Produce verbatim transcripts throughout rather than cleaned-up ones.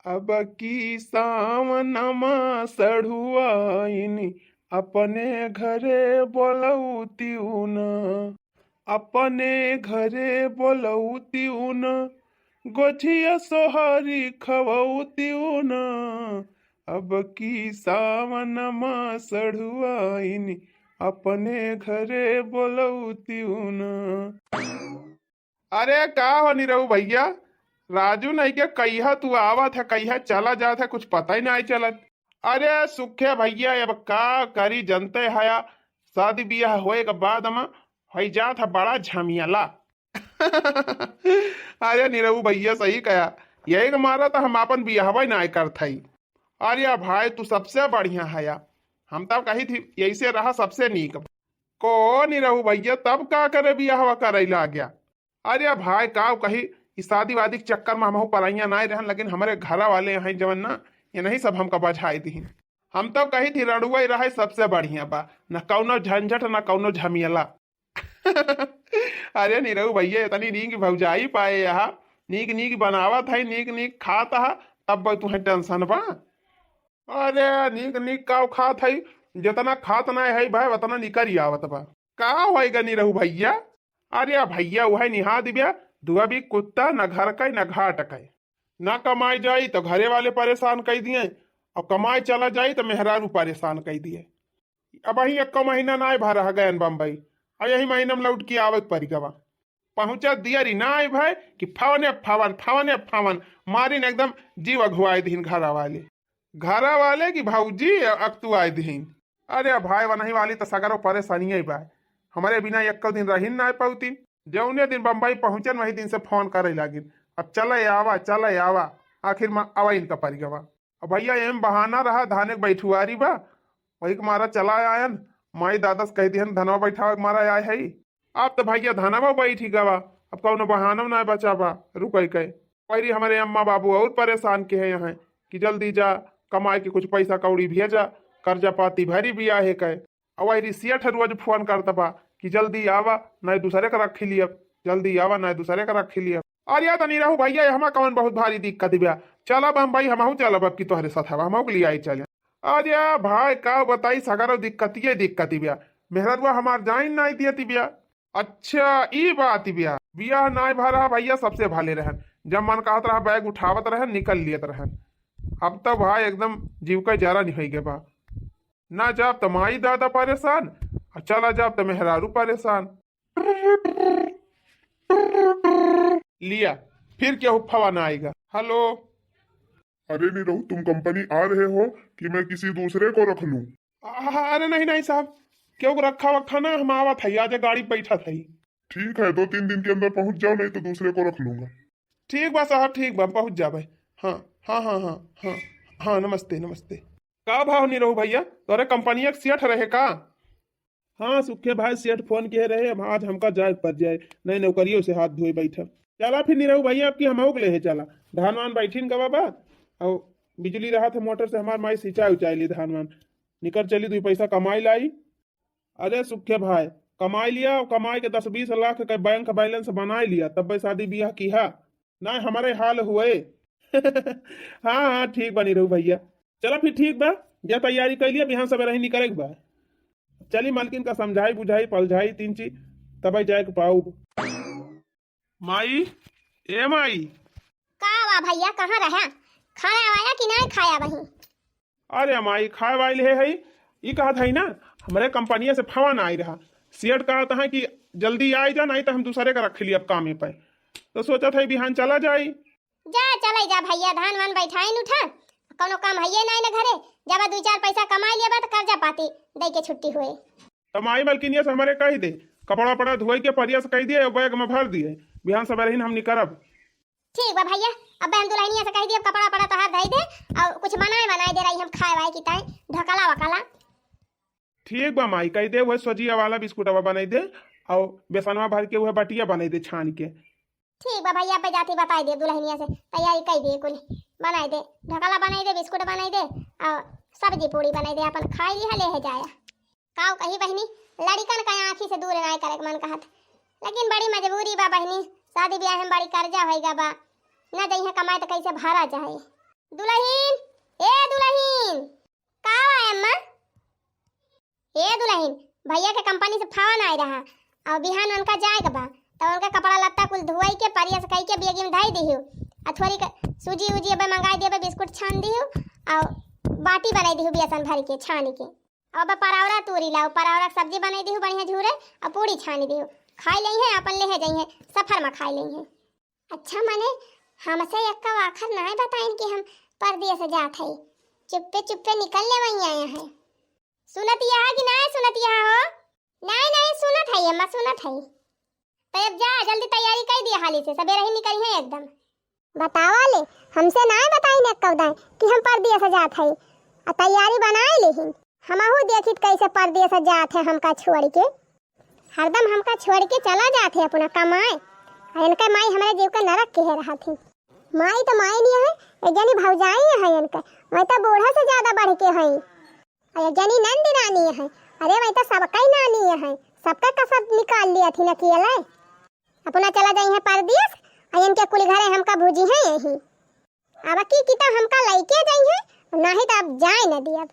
अब की सावनमा सढ़ुआइन अपने घरे बोलौतिउ न, अपने घरे बोलौतिउ न, गोझिया सोहारी खवौतिउ न। अब की सावनमा सढ़ुआइन अपने घरे बोलौतिउ न। अरे का हो निरहू भइया, राजू नहीं के कहिया तू आवत है, कहिया चला जात है, कुछ पता ही नाहीं चलत। अरे सुखे भइया, अब का करी, जनते हया, शादी बियाह होए के बाद मा होइ जात है बड़ा झमेला। अरे निरहू भइया सही कहा, यही के मारा तो हम आपन बियाहवा ही नाहीं करत हई। अरे भाई तू सबसे बढ़िया हया, हम तब कही थी यही से रहा सबसे नीक। को निरहू भइया, तब का करे बियाहवा करइ लाग्या? अरे भाई, काव कही, ई शादी वादी के चक्कर में हमहू परइया नाहीं रहन, लेकिन हमरे घरा वाले हैं जवन ना, ये नहीं सब हमका बझाई दिहिन। हम तब कही थी रड़ुआ ही रहे सबसे बढ़िया बा, न कौनो झंझट न कौनो झमेला। अरे निरहू भइया, इतनी नीक भौजाई पाए यहाँ, नीक नीक बनावत है, नीक नीक खात है, तब तुहें टेंशन बा? अरे नीक नीक काव खात है, जितना खात नाहीं है भाई उतना निकरी आवत बा। का होइगा निरहू भइया? अरे भइया, उहइ निहा दिव्या, दुआ भी कुत्ता, न घर कइ, न घाट कइ। न कमाइ जाई त घरे वाले परेसान कइ दिए, अउर कमाइ चला जाई त मेहरारू परेसान कइ दिए। अबहीं एक्को महीना नाहीं भरा ह गयन बम्बई, अउर यही महीना में लौट के आवइ क परि गवा। पहुँचत दियरी नाहीं भय कि फवने फवन, फवने फवन, मारिन एकदम जीव अघुआइ दिहिन घरा वाले। घरा वाले कि भौजी अकतुआइ दिहिन। अरे भाई, वनही वाली त सगरो परेसानिये बा। हमरे बिना एक्को दिन रहिन नाहीं पउतिन। जउने दिन बम्बई पहुँचन, वही दिन से फोन करइ लागिन, "अब चलइ आवा, चलइ आवा।" आखिर में अवइ इनका परि गवा। अब भइया, एम बहाना रहा, धाने क बैठुआरी बा, वही के मारा चला आयन। माई दादा से कहि दिहन, "धनवा बैठावे के मारा आए हई।" अब त भइया धनवा बैठी गवा, अब कउनो बहानो नाहीं बचा बा रुकइ के। वही हमरे अम्मा बाबू अउर परेसान किहे हैं कि जल्दी जा, कमाइ के कुछ पइसा कौड़ी भेजा, कर्जा पाती भरी बियाहे के। अउर वही सेठ रोज फोन करत बा कि जल्दी आवा, नाहीं दुसरे क रखि लियब, जल्दी आवा, नाहीं दुसरे क रखि लियब। अरे त निरहू भइया, एहमा कउन बहुत भारी दिक्कत बिया? चलब बम्बई, हमहू चलब अब कि तोहरे साथ, हमहू के लियाइ चले। अरे भाई, का बताई, सगरो दिक्कतिये दिक्कत बिया। मेहररुआ हमार जाइन नाहीं दियत बिया। अच्छा, ई बात बिया। बियाह नाहीं भा रहा भइया, सबसे भले रहन। जब मन कहत रहा, बैग उठावत रहन, निकल लियत रहन। अब त भाई एकदम जीव क जरन होइ गे बा। ना जाब त माई दादा परेसान, अउर चला जाब त मेहरारू परेसान। लिया, फिर केहू फोन आइगा। हेलो। अरे निरहू, तुम कंपनी आ रहे हो कि मैं किसी दूसरे को रख लूं? आ, अरे नहीं, नहीं साहब, केहू क रखा वखा ना, हम आवत हई, आज गाड़ी बैठत हई। ठीक है, दो तीन दिन के अंदर पहुंच जाओ, नहीं तो दूसरे को रख लूंगा। ठीक बा साहब, ठीक बा, हम पहुंच जाबे। हाँ, हाँ, हाँ, हाँ, हाँ, हाँ, नमस्ते, नमस्ते। का भा निरहू भइया, तोरे कंपनिया क सेठ रहे का? हाँ सुखे भाई, सेठ फोन किहे रहे, अब आज हमका जाए क परि जाए, नहीं नौकरियो से हाथ धोए बैठब। चला फिर निरहू भइया, अब कि हमहू क लेहे चला। धान वान बैठिन गवा बा, अउर बिजुली रहत है मोटर से, हमार माई सिंचाइ उचाइ ली धान वान। निकर चली, दुइ पइसा कमाइ लाई। अरे सुखे भाई, कमाइ लिया, अउर कमाइ के दस बीस लाख क बैंक बैलेंस बनाइ लिया, तब्बे सादी बियाह किहा। नाहीं हमरे हाल हुए। हाँ, हाँ, ठीक बा निरहू भइया। चला फिर ठीक बा, जा तैयारी कइ लिया, बिहान सबेरही निकरे क बा। चली मलकिन का समझाई बुझाई पलझाई तीन चीज, तबे जाए क पाउब। माई, ए माई। का बा भइया, कहाँ रह्या? खाना आया कि नाहीं खाया वहीं? अरे माई, खाए वाइल है, है। ई कहत है ना, हमरे कंपनिया से फोन आइ रहा। सेठ कहत है कि जल्दी आइ जा, नाहीं त हम दुसरे क रखि लियब कामे पे। त सोचत है बिहान चला जाई। जा, चलइ जा भइया, धान वान बैठाइन उठा, कउनो काम हइये नाहीं न घरे। जब दुइ चार पइसा कमाइ लिया बा त कर्जा पाती दइ के छुट्टी हुए। त माई मलकिनिया से हमरे कहि दे, कपड़ा वपड़ा धोइ के परिया से कहि दिए, बैग में भर दिए, बिहान सबेरहिन हम निकरब। ठीक बा भइया, अब्बे हम दुलहिनिया से कहि दिए, कपड़ा वपड़ा तोहार धइ दे, अउर कुछ बनाए बनाए दे रही हम खाए वाए की ताई, ढकला वकला। ठीक बा माई, कहि दे, उहे सोजिया वाला बिस्कुटवा बनाइ दे, अउर बेसनवा भर के उहे बटिया बनाइ दे छान के। ठीक बा भइया, अब्बे जाती बताइ दे दुलहिनिया से, तैयारी कइ दे कुल, बनाइ दे, ढकला बनाइ दे, बिस्कुट बनाइ दे, अउर सब्जी पूड़ी बनाइ दे, अपन खाइ लिहा लेहे जाया। काउ कही बहिनी, लड़िकन का आँखी से दूर नाहीं करे के मन कहत, लेकिन बड़ी मजबूरी बा बहिनी, सादी बियाह में बड़ी कर्जा होइगा बा, न जइहे कमाए त कइसे भरा जाए। दुलहिन, ए दुलहिन, का हुआ अम्मा? ए दुलहिन, भइया के कंपनी से फोन आइ रहा, अउ बिहान उनका जाए के बा, त उनका कपड़ा लत्ता कुल धोई के, प्रेस कइ के बेगी में धइ दिहु, अउ थोरी क सूजी उजी अबे मंगाइ दिहु, अबे बिस्कुट छान दिहु, अउ बाटी बनाइ दिहु बेसन भरि के छानि के। अब परावरा तूरी लाउ, परावरा के सब्जी बनाइ दिहु बढ़िया झूरे, अउ पूड़ी छानि दिहु, खाइ लइहें, अपन लेहे जइहें, सफर मा खाइ लइहें। अच्छा, मने हमसे एक्का आखर नाय बताइन कि हम परदेस जात हई, चुप्पे चुप्पे निकल लेवइ आया है। सुनत यहा कि नाय सुनत यहा हो? नाय नाय, सुनत हई अम्मा, सुनत हई। त अब जा, जल्दी तैयारी कइ दिया हाली से, सबेरे ही निकलिहे एकदम। बतावा ले, हमसे नाय बताइन एक्का दाई कि हम परदेस जात हई, अ तैयारी बनाइ लेहिन। हमहू देखित कइसे परदेस जात है हमका छोड़ि के। हरदम हमका छोड़ि के चला जात है अपना कमाए। अ इनका माई हमरे जीव का नरक किहे रहत ही। माई त माई नाहीं है, एक जनी भौजाई है इनका। वही त बूढ़ा से ज्यादा बढ़ि के है। अ एक जनी नंद नानी है। अरे वही त सबकइ नानी है, सबका कसर निकाल लिया थी न किया ले। अपना चला जइहे परदेस, अ इनके कुल घरे हमका भुजिहे यही। अब की की त हमका लइके जइहे, नाहीं त अब जाए न दियब।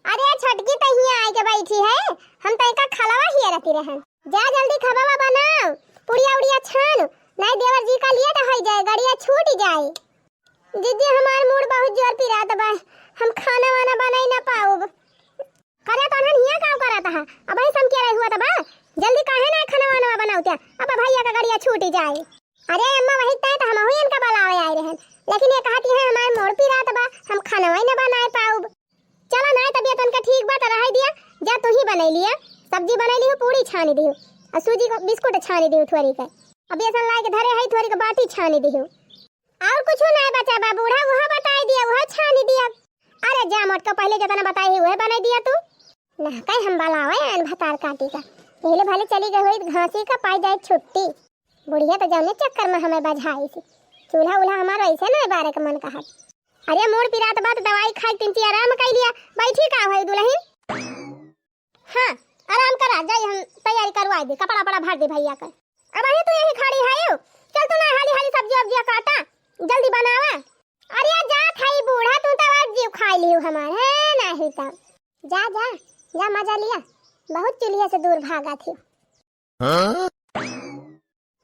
अरे छोटकी त हियाँ आइ के बैठी है, हम त एका खलवा हियरती रहन। जा जल्दी खबवा बनाउ, पुड़िया उड़िया छान, नाहीं देवर जी का लेट होइ जाए, गड़िया छूटि जाए। जीजी हमार मूड़ बहुत जोर पिरात बा, हम खाना वाना बनाइ न पाउब। करे तोहन हियाँ का करत हा? अबहीं समके रही हुआ त बा, जल्दी काहे ना खाना वाना बनाउत्या, अब भइया का गड़िया छूटि जाए। अरे अम्मा, वही तय त हमहू इनका बलावे आइ रहन, लेकिन ये कहती है हमार मूड़ पिरात बा, हम खाना ही न बनाइ पाउब। चला नाहीं तबियत उनका ठीक बा त रहइ दिया, जा तू ही बनाइ लिया, सब्जी बनाइ लिहु, पूड़ी छानि दिहु, अ सूजी क बिस्कुट छानि दिहु थोरी के, अबे बेसन लाइ के धरे हई थोरी के बाटी छानि दिहु। अउर कुछु नाहीं बचा बा बूढ़ा, उहा बताइ दिया, उहा छानि दिया। अरे जा मोटका, पहिले जेतना बताइ ही उहे बनाइ दिया तू। ना कहीं हम बलावे आयन भतार काटी का, पहिले भले चली गइ होई घासी का पाइ जाए छुट्टी। बुढ़िया त जउने चक्कर मा हमें बझाइस, चूल्हा उल्हा हमार वइसे नाहीं बारे के मन कहत। अरे मूड़ पिरात बा त दवाई खाइ के तिनची आराम कइ लिया, बैठी का होई दुलहिन? हाँ, आराम करा, जाई हम तैयारी करवाइ दे, कपड़ा वपड़ा भर दे भइया के। अबहीं तू यहीं खड़ी हयू, चल तू ना हाली हाली सब्जी वब्जिया काटा, जल्दी बनावा। अरे जात हई बूढ़ा, तू त अउर जीव खाइ लिहू हमार, है नाहीं त। जा, जा, जा मजा लिया, बहुत चूल्हे से दूर भागत ही। हाँ?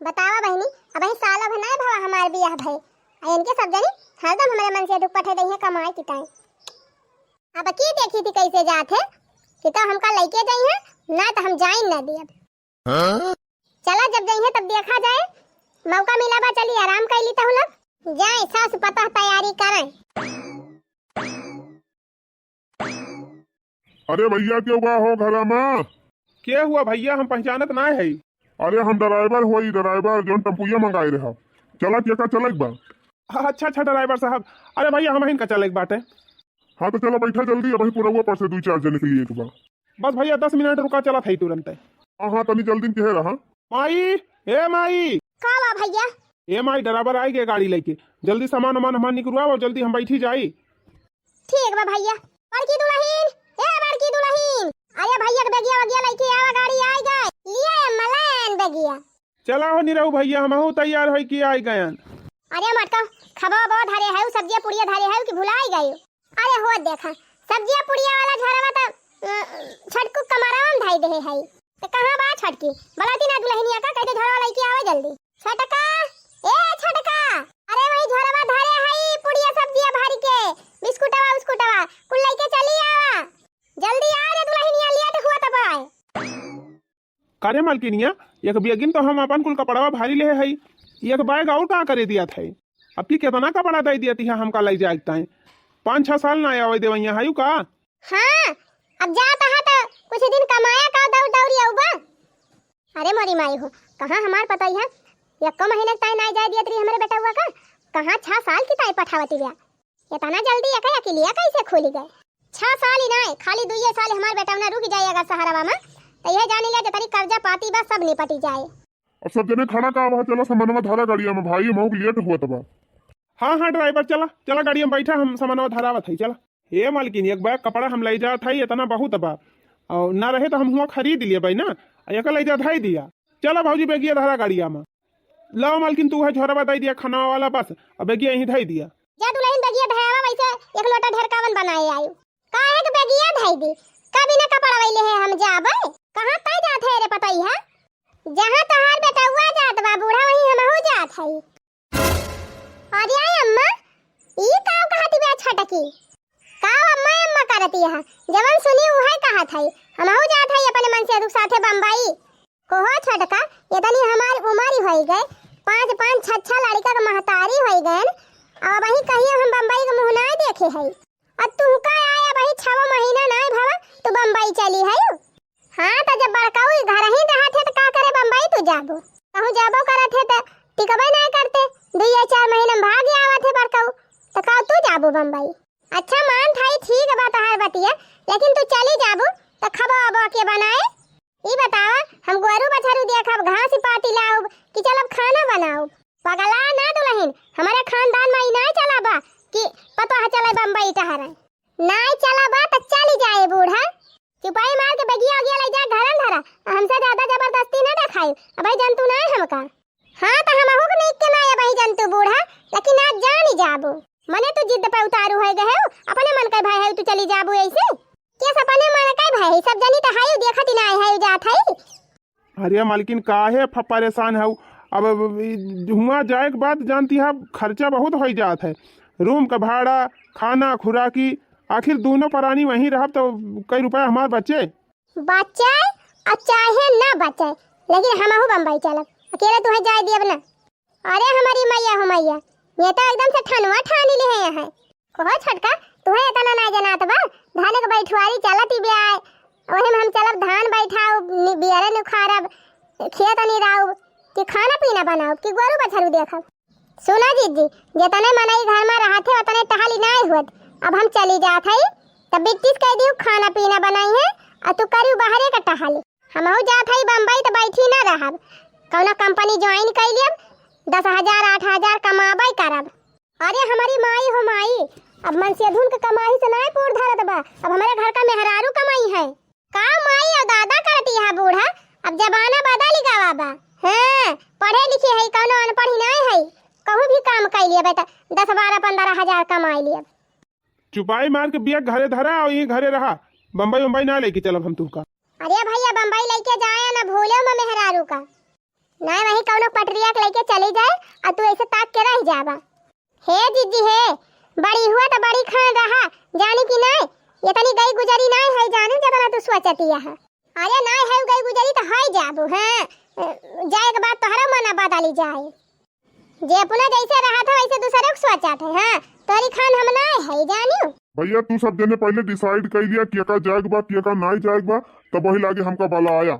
बतावा बहिनी, अबहीं सालो भर नाहीं भवा हमार बियाह भए, अ इनके सब जनी हरदम हमरे मन से दुख पठे दइहें कमाए की ताई। अब की देखी थी कइसे जात है, कि त हमका लइके जइहें, नाहीं त हम जाइन न दियब। हाँ? चला जब जइहें तब देखा जाए, मौका मिला बा, चली आराम कइ ली तहु लोग। जाए सास पतोह तैयारी करें। अरे भइया, केहू बा हो घरा मा? के हुआ भइया, हम पहिचानत नाहीं हई। अरे हम ड्राइवर होई, ड्राइवर जउन टम्पुइया मंगाए रहा। चला केका चलेक बा? अच्छा अच्छा ड्राइवर साहब, अरे भइया हमहिन का चलेक बाटे। हाँ त चला बैठा जल्दी, अबहीं पुरौआ पर से दुइ चार जने के लिए एक बा। बस भइया दस मिनट रुका, चलत हई तुरंते। हाँ हाँ तनी जल्दी में कहे रहा। माई, ए माई। का बा भइया? ए माई, ड्राइवर आइ गए गाड़ी लइके, जल्दी सामान वामान हमार निकरवाओ, जल्दी हम बैठी जाई। ठीक बा भइया। बड़की दुलहिन, ए बड़की दुलहिन, अरे भइया के बेगिया वगिया लइके आवा, गाड़ी आइ गए। लिया अम्मा, लायन बेगिया। चला हो निरहू भइया, हमहू तैयार होइके आइ गयन। अरे मटका, खबवा बवा धरे हउ, सब्जिया पुड़िया धरे हउ कि भुलाइ गयू? अरे हो देखा, सब्जिया पुड़िया वाला झरवा त, अ, छोटकू कमरवा में धइ देहे हई। त कहाँ बा छोटकी? बलाती ना दुलहिनिया का, कहि दे झरवा लइके आवे जल्दी। छोटका, ए छोटका, अरे वही झोरवा धरे हई, पुड़िया सब्जिया भरि के, बिस्कुटवा उस्कुटवा, कुल लइके चली आवा। जल्दी आ रे दुलहिनिया, लेट हुआ त बाय। का रे मलकिनिया, एक बेगिन त हम अपन कुल कपड़वा भरि लेहे हई, एक बैग अउर का करे दिया था? अब की केतना कपड़ा दइ दिया तिहा हमका लइ जाए ताई? पाँच छह साल ना आवे देवइया हई का? हाँ, अब जात हा त कुछ दिन कमाया का दौड़ दौड़ी अउबा। अरे मोरी माई हो, कहाँ हमार पतोहिया एक्को महीने के ताई नाई जाए दियत रही हमरे बेटउआ का, कहाँ छह साल की ताई पठावती बिया। एतना जल्दी एके अकिलिया कैसे खुली गए? छह साल ही नाई, खाली दुइये साल हमार बेटउना रुक जाए अगर सहरवा में, त यह जानी लिया जतनी कर्जा पाती बा सब निपटी जाए। अब सब जने खड़ा का बा, चला सामानवा धरा गाड़िया में भाई, महूक लेट हुआ बा। हाँ हाँ ड्राइवर, चला चला गाड़िया में बैठा, हम सामानवा धरावत हई, चला। हे मालकिन, एक बैग कपड़ा हम लइ जात हई, एतना बहुत बा। अउर ना रहे त हम हुआँ खरीद लेबइ ना, अ एका लइ जा धइ दिया। चला भौजी, बेगिया धरा गाड़िया में। लाओ मालकिन, तू है झोरवा दइ दिया खाना वाला, बस अब बेगिया यहीं धइ दिया। जा दुलहिन, बेगिया धयावा, वैसे एक लोटा ढेर कावन बनाए आयु। काहे के बेगिया धइ दी? का बिना कपड़ा वैले है हम जाबे? कहाँ तय जात है रे पतई है? जहाँ तोहार बेटउआ जात बा बूढ़ा, वहीं हमहू जात हई। अरे अम्मा, ई का कहत बा छोटकी? का अम्मा अम्मा करत है? जवन सुनी उहे कहत हई। हमहू जात हई अपने मनसेधू के साथे बम्बई। कहो छोटका, इतनी हमार उमर होई गए, पाँच पाँच छह छह लड़का के महतारी होई गए, अब वही कहिए हम बम्बई के मुँह नाय देखे हई। अब तुहका आए अबही छव महीना नाय भवा, तू बम्बई चली हयू? हाँ, त जब बड़काऊ घर ही रहत है, त का करे बम्बई तू जाबू? कहूँ जाबो करत है, त टिकबे नाय करते, दुई या चार महीना में भाग आवत है बड़काऊ, त का तू जाबू बम्बई? अच्छा, मान थाई, ठीक बा तोहार बतिया, लेकिन तू चली जाबू, त खबो अबो के बनाए? ई बतावा, हम गोरू बछरू देखब, घास पाती लाउब, कि चलब खाना बनाउब? पगला ना दुलहिन, हमरे खानदान में ई नाय चला बा कि पतोह चले बम्बई टहरे। नाय चला बा त चली जाए बूढ़ा। चुपाई मार के बेगिया उगिया ले जा, घरन धरा। हमसे ज्यादा जबरदस्ती ना देखाई, अबही जंतु नाय हमका। हाँ, त हमहू के नीक के नाय अबही जंतु बूढ़ा, लेकिन आज जानी जाबू। मने तू जिद पे उतारू है गए हो, अपने मन के भाई है तू चली जाबू ऐसे। के सपने मन के भाई, सब जनी त है, देखत ही नाय है, जात है। अरे मालकिन, काहे फ-, परेशान हऊ? अब, अब ई हुआं जाए के बाद जानती है, खर्चा बहुत होइ जात है। रूम का भाड़ा, खाना, खुराकी, आखिर दूनों परानी वहीं रहब तो कई रुपया हमार बचे? बचे और चाहे ना बचे, लेकिन हमहू बम्बई चलब। अकेले तुहे जाए दियब ना। अरे हमारी मैया हो मैया, ये तो एकदम से ठनुआ ठानी ले हैं। कहो छोटका, तुहे इतना ना जनात बा, धान के बैठवारी चलत ही ब्याय, वही में हम चलब धान बैठाउब, नि-, बियरे निखारब, खेत निराउब, कि खाना पीना बनाउब, कि गोरू बछरू देखब। सुना जीजी, जितने मनई घर में रहत है, उतने टहली नाय हुअत। अब हम चली जात हई, तब बिट्टी से कह दियो खाना पीना बनाई है, और तू करियो बाहरे का टहली। हमहू जात हई बम्बई, त बैठी ना रहब, कौनो कंपनी ज्वाइन कई लियब, दस हजार आठ हजार कमाबे करब। अरे हमारी माई हो माई, अब मनसेधुन के कमाई से नाय पूर धरत बा, अब हमारे घर का मेहरारू कमाई है। का माई और दादा करती है बूढ़ा, अब जमाना बदल गवा बा। हाँ, पढ़े लिखे है, कौनो अनपढ़ ही नाय है, कहूँ भी काम कई लियब त दस बारह पन्द्रह हजार कमाई लियब। चुपाई मार के बिया घरे धरा और यहीं घरे रहा, बम्बई उम्बई ना लेके चलब हम तुहका। अरे भैया, बम्बई लेके जाए ना भूले में मेहरारू का। नाय, वही कौनो पटरिया के लेके चली जाए, और तू ऐसे ताक के रह जाबा। हे जीजी हे, बड़ी हुआ त बड़ी खान रहा, जानी कि नाय, ये तनी गई गुजरी नाय है, जाने जतना तू सोचती है। अरे नाय है गई गुजरी त है जाबू, हाँ, जाए के बाद तोहरा मन बदली जाए। जे अपना जैसे रहत है, वैसे दूसरे को सोचत है। हाँ, तोरी खान हम नाय है, जानियो। भैया, तू सब जने पहले डिसाइड कर लिया, केका जाएक बा, केका नाय जाएक बा, तब वही लागे हमका बलाया।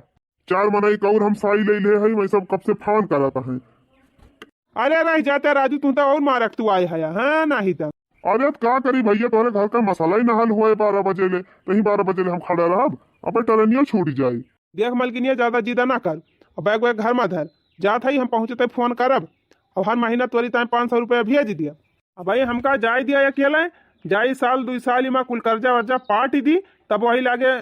चार मनई का और हम साई ले ले है, वही सब कब से फोन करत है। अरे रह जाते राजू, तू तो और मारक तू आए है, हाँ, नहीं तो। अरे त का करी भैया, तोहरे घर का मसला ही ना हल हुआ है बारह बजे ले, तही बारह बजे ले हम खड़ा रहब, अब ट्रेनियो छूट जाए। देख मलकिनिया, ज्यादा जिद ना कर, अब बैग वैग घर में धर, जात हई हम पहुँचते फोन करब, अब हर महीना तोरी ताई पाँच सौ रुपया भेज दिया। अब भाई हमका जाए दिया अकेले, जाई साल दुई साल इमा कुल कर्जा वर्जा पाट दी, तब वही लागे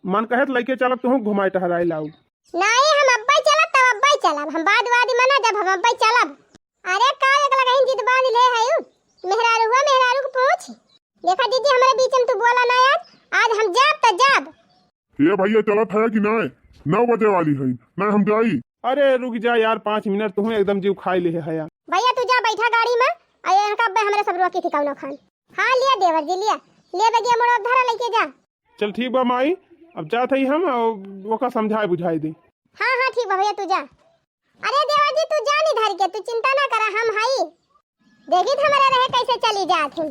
मन कहे त लइके चलब, तुहूँ घुमाए टहराए लाऊ। नाई, हम अब्बे चलब, तब अब्बे चलब, हम बाद वादी मना जब हम अब्बे चलब। अरे का एक लगहिन जिद बांध ले है यू? मेहरारू हुआ, मेहरारू को पूछ। देखा जीजी, हमारे बीच में तू बोला ना यार, आज हम जाब त जाब। ए भैया, चलत है कि नाय? नौ बजे वाली है, नाय हम जाई। अरे रुक जा यार, पाँच मिनट, तुहूँ एकदम जीव खाई ले है यार। भैया तू जा, बैठा गाड़ी में, आ इनका अब्बे हमरे सब रोकी थी कौनो खान। हाँ लिया देवर जी, लिया, लिया बेगिया मोड़ धरा लेके जा। चल ठीक बा माई, अब जात हई हम, आ ओका समझाए बुझाए दे। हाँ हाँ ठीक बा भैया, तू जा। अरे देवर जी, तू जा नी धर के, तू चिंता ना करा, हम हई। देखी त हमारे रहे कैसे चली जात ही।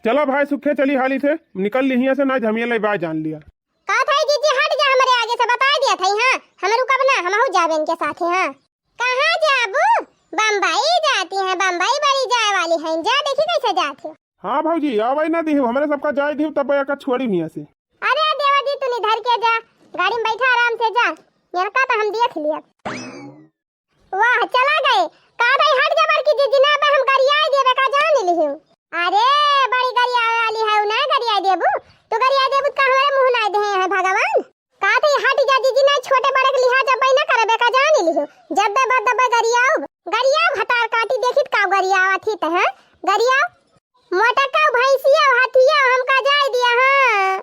चला भाई, सुखे चली हाली से, निकल ली हियां से, ना झमिया ले बा जान लिया। का थाई जीजी, हट जा हमारे आगे से, बता दिया थाई। हाँ, हम रुकब ना, हमहू जाबे इनके साथे। हाँ, कहाँ जाबू? बम्बई जाती हैं, बम्बई बड़ी जाए वाली हैं, जा देखी कैसे जात है। हाँ भौजी, आवे ना दिहू, हमरे सबका जाए दिहू, तब एका छोड़ी हियां से। अरे देवर जी, तू निधर के जा, गाड़ी में बैठा आराम से जा, इनका तो हम देख लिया। वाह, चला गए। का भाई, हट जा बड़की जीजी, ना बा हम गरियाए देबे का, जान लिहू। अरे, बड़ी गरियाए वाली है, ना गरियाए देबू। तू गरियाए देबू त का हमारे मुँह ना दे हैं भगवान। का भाई, हट जा जीजी, ना छोटे बड़े के लिहाज अब ना करबे का, जान लिहू। जब दबा दबा गरियाउब, गरिया गरियावत ही त, हाँ? गरियाव। मोटका भैंसिया हथिया हमका जाए दिया, हाँ।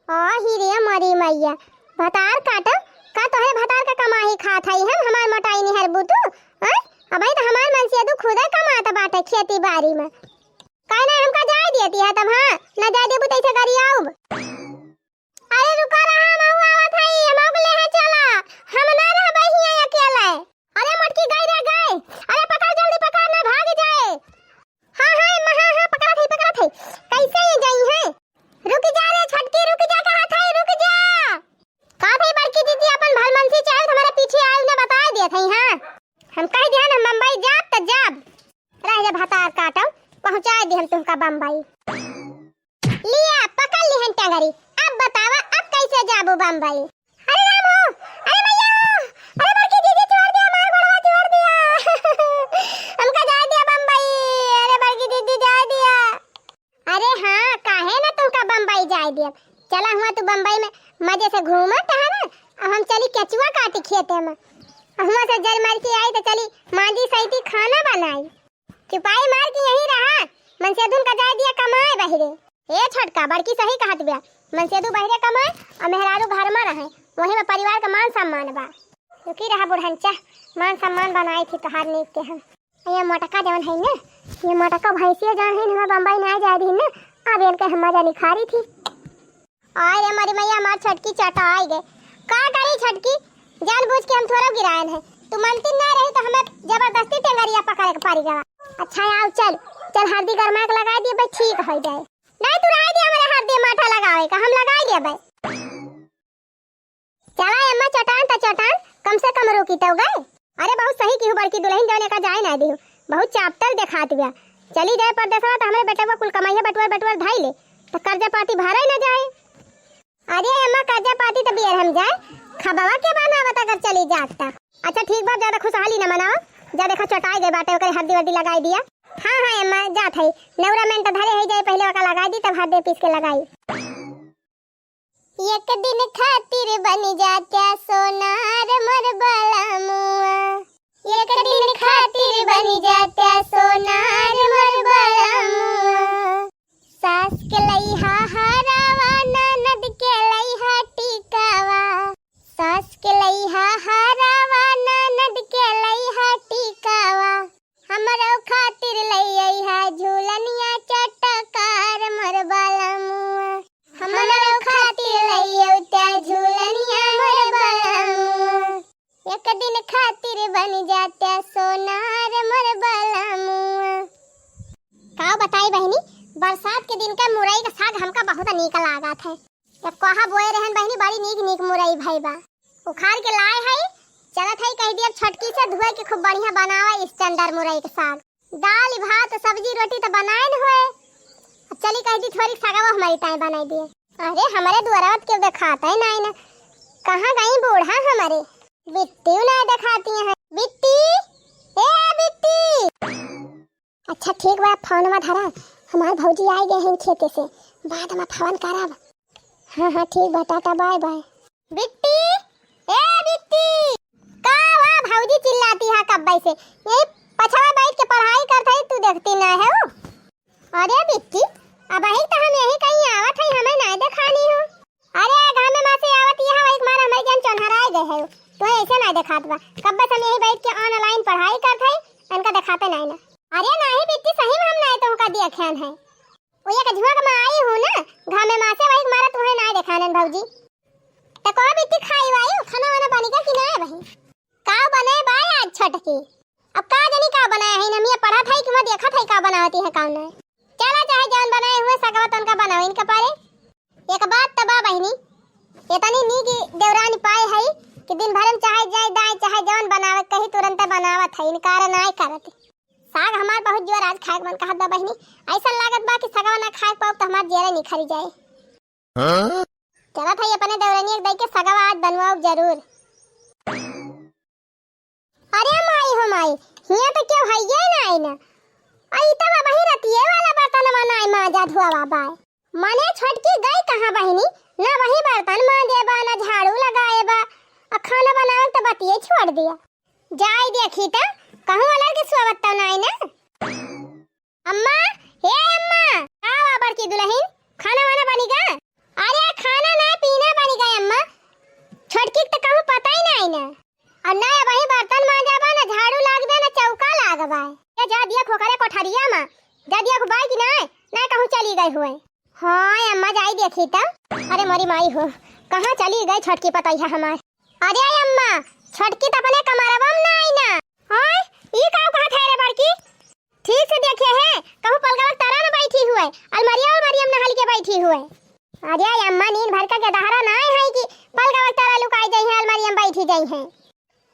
ओ ही रे मोरी मैया, भतार काटो, का तोहरे भतार का कमाई खात हई हम, हमार मोटाई निहर बुतू, हैं? अबही त हमार मनसेदू खुदे कमात बाटे खेती बारी में। काहे ना हमका जाए देती है तब, हाँ? ना जाए देबू त ऐसे गरियाउब। अरे रुका रहा, हमहू आवत हई, हमहू के लेहे चला, हम ना रहबे हियां अकेले। अरे मोटकी गई रे गई, अरे पकड़ जल्दी पकड़ ना भाग जाए। हाँ हाँ अम्मा, हाँ हाँ पकड़त हई, पकड़त हई, कैसे ये जाई है? रुक जा रे छोटकी, रुक जा, कहत हई रुक जा। का भाई बड़की दीदी अपन भलमनसी चाहे तुम्हारे पीछे आए ना बताए दिए थे, हाँ? हम कह दिया ना बम्बई जाब त जाब। रह जा भतार काटो, पहुँचाए दी हम तुमका बम्बई। लिया, पकड़ लिहन टंगरी। अब बतावा, अब कैसे जाबू बम्बई? अरे राम हो, अरे मैया हो, अरे बड़की दीदी छोड़ दिया, हमार गोड़वा छोड़ दिया। हमका जाए दिया बम्बई, अरे बड़की दीदी जाए दिया। अरे हाँ, काहे ना तुमका बम्बई जाए दिया। चला हुआ तू बम्बई में मजे से घूमा टहरा, अब हम चली केचुआ काटी खेते में। अब हुआ से जर मर के आई तो चली मांजी सैती खाना बनाई। चुपाई मार के यहीं रहा, मनसेधुन का जाए दिया कमाए बहिरे। ए छोटका, बड़की सही कहत बिया, मनसेधु बहिरे कमाए और मेहरारू घर में रहे, वहीं में परिवार का मान सम्मान बा। रुकी रहा बुढ़ंचा, मान सम्मान बनाई थी तोहार नीक के हम। ये मोटका जवन है ना, ये मोटका भैंसिया जवन है ना, बम्बई ना जाए दी ना, अब इनके हम मजा निखारी थी। आय रे मोरी मैया, हमार छोटकी चटाई गए। का करी छोटकी, जानबूझ के हम थोड़ा गिरायन है। तू मनती ना रही तो हमें जबरदस्ती टेंगरिया पकड़े के पड़ी गवा। अच्छा आओ चल, चल हरदी गरमा के लगा दिए भाई, ठीक हो जाए। नहीं तू रह दे, हमारे हरदी माठा लगावे का, हम लगाई दे भाई। चला अम्मा चटान त चटान, कम से कम रोकी तो गए। अरे बहुत सही किहू बड़की दुल्हन जौन एका जाए ना दिहू, बहुत चापतर देखात बिया। चली जाए परदेसवा त हमरे बेटवा कुल कमाइया बटुअर बटुअर धाई ले, त कर्जा पाती भरे न जाए। अरे अम्मा कर्जा पाती त बियर हम जाए, खबवा के बनावत अगर चली जात त। अच्छा ठीक बा, ज्यादा खुशहाली न मनाओ, जा देखा चटाई गए बाटे ओकरे हरदी वर्दी लगाई दिया। हाँ हाँ अम्मा जात है, नौरा मेंट धरे है जाए पहले ओका लगाई दी तब हरदी पीस के लगाई। एक दिन खातिर बन जात्या सोनार मोर बलमुआ, एक दिन खातिर बन जात्या सोनार मोर बलमुआ। सास के लइहा हरावा, ननद के लइहा टिकावा, सास के लइहा हरावा, ननद के लइहा टिकावा। हमरो खातिर लई अइहा झूलनिया चटकार मोर बलमुआ। हमरो खातिर लई अउत्या झूलनिया मोर बलमुआ। एक दिन खातिर बन जात्या सोनार मोर बलमुआ। का बताई बहिनी, बरसात के दिन का मुरई का साग हमका बहुत नीक लागत है। एक कोहा बोए रहन बहिनी, बड़ी नीक नीक मुरई भई बा। उखाड़ के लाए हई, चलत हई कह दिया छोटकी से धोए के खूब बढ़िया बनावा standard मुरई के साग। दाल भात सब्जी रोटी तो बनाए न होए, अब चली कह दी थोड़ी सगवा हमारी ताई बनाई दिए। अरे हमारे दुआरा के देखात है नाई ना, कहाँ गई बूढ़ा हमारे? बिट्टी ना देखाती है, बिट्टी, ए बिट्टी। अच्छा ठीक बा, फोनवा धरा, हमार भौजी आइ गए हैं खेते से, बाद में फोन करब। हाँ हाँ ठीक बा, टाटा बाय बाय। बिट्टी, ए बिट्टी। का हुआ भौजी चिल्लाती है कब्बे से? यही पछवा बैठ के पढ़ाई करत है, तू देखती ना है वो। अरे बिट्टी, अबही तो हम यही कहीं आवत है, हमें ना देखानी हो। अरे, घामे माँ से आवत यहाँ, वही मारे हमारे जन चोन्हराए गए है। तोहे ऐसे ना देखात बा। कब्बे से हम यही बैठ के online पढ़ाई करत हई, इनका देखाते नहीं ना। अरे नाही बिट्टी, सही में हम नहीं तुमका देखेन है। वो एक झुआ के माँ आई हूँ ना, घामे माँ से वही मारे तुम्हें नहीं देखानन भौजी। तो कहो बिट्टी खाई वाई, खाना वाना बनी का कि नहीं बही? का बने बा आज छोटकी? अब का जानी का बनाया है, नमिया पढ़त है कि मैं देखत है का बनावती है काम नहीं। चला चाहे जौन बनाए हुए सगवा तनका बनाओ इनके पारे। एक बात त बा बहिनी, इतनी नीक देवरानी पाए है कि दिन भर में चाहे जाए दाएं चाहे जौन बनावे कही तुरंत बनावत है, इनकार नाय करत। साग हमार बहुत जोर आज खाए के मन कहत बा बहिनी, ऐसा लागत बा कि सगवा ना खाए पाउब तो हमार जेरे निखरी जाए। हाँ? चलत है अपने देवरानी एक दई के सगवा आज बनवाओ जरूर। अरे माई हो माई, हियां तो केहू हइये नाई न। आ ई तब अबही रतिये वाला बर्तनवा नाई माजा धोवा बाय। मने छोटकी गई कहाँ बहिनी? ना वही बर्तन माजे बा, ना झाड़ू लगाए बा। आ खाना बनावल तो बतिये छोड़ दिया। जाई देखी त, कहूँ अलर के सोवत तो नाई न। अम्मा, हे अम्मा, का बा बड़की दुलहिन, खाना वाना बनी गा? अरे खाना ना, पीना बनी गा अम्मा। छोटकी के त कहूँ पता ही नाई ना। अउर ना अबहीं बर्तन मांजा बा, ना झाड़ू लाग बा, ना चौका लाग बा। ये जा दिया खोकरे कोठरिया मा, जा दिया खुबाई कि नाई, ना कहूँ चली गई हुए। हाँ अम्मा, जाई देखी त। अरे मोरी माई हो, कहाँ चली गई छोटकी पतैया हमार? अरे अम्मा, छोटकी त अपने कमरवा मा नाई ना। हाँ, ई का कहत है रे बड़की? ठीक से देखे है, कहूँ पलगवा के तरा न बैठी हुए, अलमारिया, अलमारिया मा नहल के बैठी हुए। अरे अम्मा, नींद भर का गदहरा नाई है कि पलगवा के तरा लुकाई जाई है, अलमारिया मा बैठी जाई है।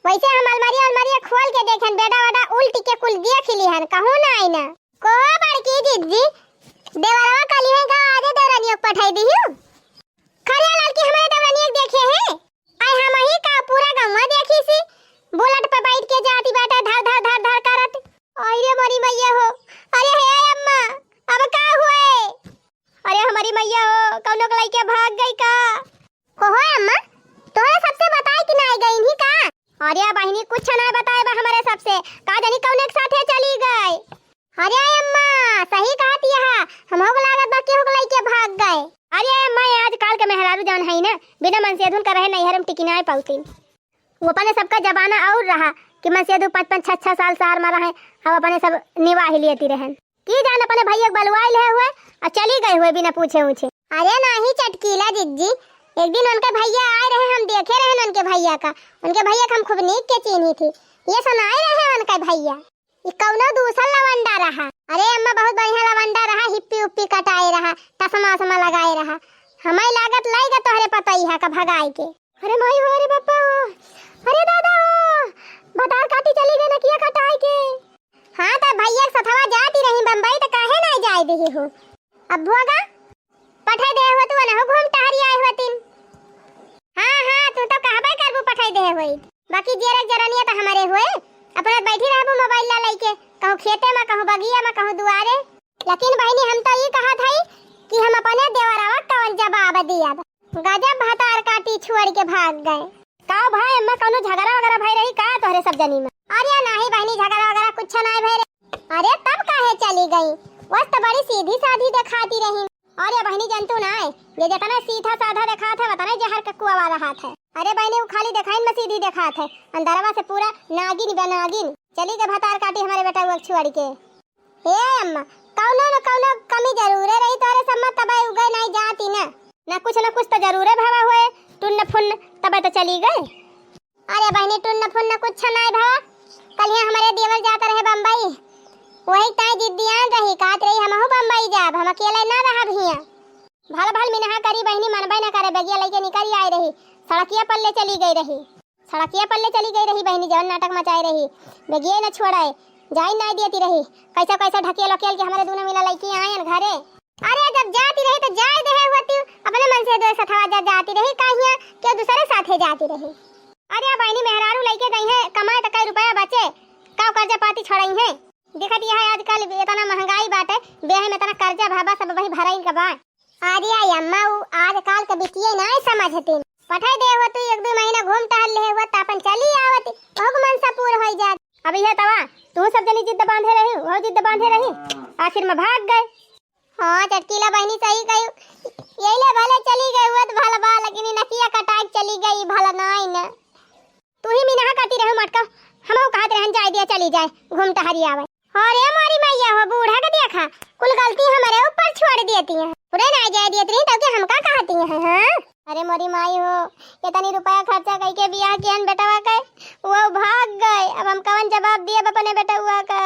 वैसे हम अलमारिया, अलमारिया खोल के देखेन, बेडा वेडा उल्ट के कुल देख लिहन, कहूँ नाई ना। को बड़की जिज्जी, देवरवा कली है का, आजे देवरनिया के पठाई दिहू? खरिया लाल की हमारे देवरनिया के देखे है? आई हम ही का, पूरा गौवा देखी सी, बुलेट पे बैठ के जाती बाटे धर धर धर धर करत। आई रे मोरी मैया हो, अरे हे अम्मा, अब का हुए? अरे हमारी मैया हो, कौनो के लइके भाग गई का? को हो अम्मा, तोहरे सबसे बताए कि नाई गई ही का? अरे बहिनी, कुछ नाई बताए बा हमारे सबसे, का जानी कौने के साथे चली गई। अरे अम्मा, सही कहत यहा, हमहू के लागत बा केहू के लइके भाग गए। अरे अम्मा, ये आजकल के मेहरारू जौन है ना, बिना मनसेधुन का रहे नैहर में टिकी नाई पाउतीन। वो अपने सबका जमाना और रहा कि मनसेधु पाँच पाँच छह छह साल सार मा रहे, अब अपने सब निवाह लेती रहन। की जान अपने भैया के बलवाई ले हुए और चली गए हुए बिना पूछे ऊछे। अरे नाही चटकीला जिज्जी, एक दिन उनके भैया आए रहे, हम देखे रहे उनके भैया का, उनके भैया के हम खूब नीक के चीन्ही थी, ये सुनाए रहे उनके भैया। ई कौनो दूसर लवंडा रहा। अरे अम्मा, बहुत बढ़िया लवंडा रहा, हिप्पी उप्पी कटाए रहा, चश्मा उश्मा लगाए रहा। हमें लागत लइगा तोहरे पतैया का भगाए के। अरे माई हो, अरे बापा हो, अरे दादा हो, भतार काटी चली गई नकिया कटाए के। हाँ, तो भैया के सथवा जाती रही बम्बई, तो काहे नाई जाए दिही हो? अब भोगा पठाई दे हो तू, अनहु घूम टहरी आए होतिन। हाँ, हाँ, तू तो कहबे करबू पठाई दे होई। बाकी जेरक जरनिया तो हमारे हुए, अपना बैठी रहबू मोबाइल ला लइके, कहूँ खेते मा, कहूँ बगिया मा, कहूँ दुआरे। लेकिन बहिनी, हम तो ई कहत हई कि हम अपने देवरवा कवन जवाब दियब। गजब भतार काटी छोड़ के भाग गए। का भाई अम्मा, कौनो झगड़ा वगैरह भई रही का तोहरे सब जनी मा? अरे नाही बहिनी, झगड़ा वगैरह कुछ नाई भई रहे। अरे तब काहे चली गई? वस तो बड़ी सीधी साधी देखाती रही। अरे बहिनी, जनतू नाई, ये जितना सीधा साधा देखात है, उतना जहर का कुआवा रहात है। अरे बहिनी, वो खाली देखाइन मा सीधी देखात है, अंदरवा से पूरा नागिन बा नागिन। चली गई भतार काटी हमारे बेटवा के छोड़ के। हे अम्मा, कौनो न कौनो कमी जरूरे रही तोहरे सब मा, तबे उगे नाई जाती ना। ना कुछ ना कुछ तो जरूरे भवा हुए, टुन्न फुन्न, तबे तो चली गए। अरे बहिनी, टुन्न फुन्न कुछ नाई भवा। कलिया हमारे देवर जात रहे बम्बई, वही ताई जिद्दियान रही, कहत रही हमहू बम्बई जाब, हम अकेले ना रहब हियाँ। भल भल मिनहा करी बहिनी, मनबे ना करे, बेगिया लइके निकरी आए रही, सड़किया पल्ले चली गई रही। सड़किया पल्ले चली गई रही बहिनी, जवन नाटक मचाए रही, बेगिए न छोड़ाए, जाई नाई देती रही। कैसा कैसा ढकेल वकेल के हमारे दूनो मिला लइके आयन घरे। अरे जब जाती रही तो जाए देहे होती, अपने मन से दो सथवा जा जाती रही, काहिया के दूसरे साथे जाती रही। अरे बहिनी, मेहरारू लइके गई है कमाए तो कई रुपया बचे, का कर्जा पाती छोड़ई है। देखत यह आजकल इतना महंगाई बाटे, बेहे में इतना कर्जा भाबा सब वही भराइन का बा। अरे अम्मा, उ आजकल के बिटिया नाई समझतीन। पठाई दे हो तू, एक दो महीना घूम टहल ले हो, त अपन चली आवत, ओहू के मनसा पूर होई जात। अब यह तवा, तू सब जनी जिद बांधे रही, वो जिद बांधे रही, आखिर में भाग गए। हाँ, चटकीला बहिनी सही कही, यही ले भले चली गई हुआ तो भला बा, लेकिन ई नकिया कटाई चली गई, भला नाई न। तू ही मिनहा कहती रहे मटका, हमहू कहत रहन जाए दिया चली जाए, घूम टहरी आवे। अरे मोरी मैया हो, बूढ़ा के देखा, कुल गलती हमरे ऊपर छोड़ देती हैं। पूरे ना जाए देती रही तो के हमका कहती हैं, हाँ? अरे मोरी माई हो, इतनी रुपया खर्चा कई के बियाह कियन बेटवा के, वो भाग गए। अब हम कवन जवाब दिए अपने बेटवा का?